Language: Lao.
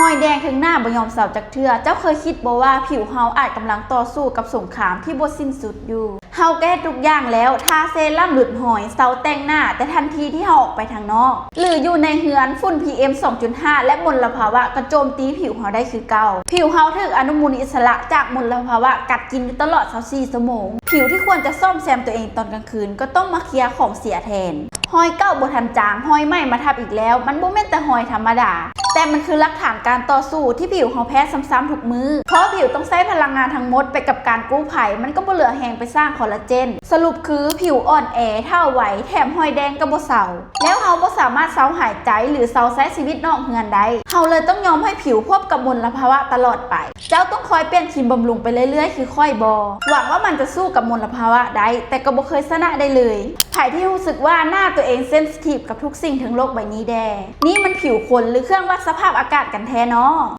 ຮອຍແດງເທິງໜ້າບໍ່ຍອມເຊົາຈັກເທື່ອ. ເຈົ້າເຄີຍຄິດບໍ່ວ່າຜິວເຮົາອາດກຳລັງຕໍ່ສູ້ກັບສົງຄາມທີ່ບໍ່ສິ້ນສຸດຢູ່? ເຮົາກໍເຮັດທຸກຢ່າງແລ້ວ, ທາເຊຣັຳຫຼຸດຮອຍ, ເຊົາແຕ່ງໜ້າ, ແຕ່ທັນທີທີ່ເຮົາອອກໄປທາງນອກ ຫຼື ຢູ່ໃນເຮືອນ, ຝຸ່ນ ພີເອັມ ສອງຈຸດຫ້າ ແລະ ມົນລະພາວະກໍໂຈມຕີຜິວເຮົາໄດ້ຄືເກົ່າ. ຜິວເຮົາຖືກອະນຸມູນອິດສະຫຼະຈາກມົນລະພາວະກັດກິນຢູ່ຕະຫຼອດຊາວສີ່ຊົ່ວໂມງ. ຜິວທີ່ຄວນຈະສ້ອມແຊມຕົວເອງຕອນກາງຄືນ ກໍຕ້ອງມາເຄຍຂອງເສຍແທນ. ຮອຍເກົ່າບໍ່ທັນຈາງ, ຮອຍໃໝ່ມາທັບອີກແລ້ວ. ມັນບໍ່ແມ່ນແຕ່ຮອຍທຳມະດາ, ແຕ່ມັນຄືຫຼັກຖານການຕໍ່ສູ້ທີ່ຜິວເຮົາແພ້ຊ້ຳໆທຸກມື້. ເພາະຜິວຕ້ອງໃຊ້ພະລັງງານທັງໝົດໄປກັບການກູ້ໄພ, ມັນກໍບໍ່ເຫຼືອແຮງໄປສ້າງຄໍລາເຈນ. ສະຫຼຸບຄື ຜິວອ່ອນແອ, ເຖົ້າໄວ, ແຖມຮອຍແດງກໍບໍ່ເຊົາ. ແລ້ວເຮົາບໍ່ສາມາດເຊົາຫາຍໃຈ ຫຼື ເຊົາໃຊ້ຊີວິດນອກເຮືອນໄດ້. ເຮົາເລີຍຕ້ອງຍອມໃຫ້ຜິວພົບກັບມົນລະພາວະຕະຫຼອດໄປ. ເຈົ້າຕ້ອງຄອຍປ່ຽນຄຣີມບຳລຸງໄປເລື້ອຍໆຄືຂ້ອຍບໍ່? ຫວັງວ່າມັນຈະສູ້ກັບມົນລະພາວະໄດ້, ແຕ່ກໍບໍ່ເຄີຍຊະນະໄດ້ເລີຍ. ໃຜທີ່ຮູ້ສຶກວ່າໜ້າຕົວເອງເຊັນຊິທີບກັບທຸກສິ່ງເທິງໂລກໃບນີ້ແດ່? ນີ້ມັນຜິວຄົນ ຫຼື ເຄື່ອງວັດສະພາບອາກາດກັນແທ້ນໍ?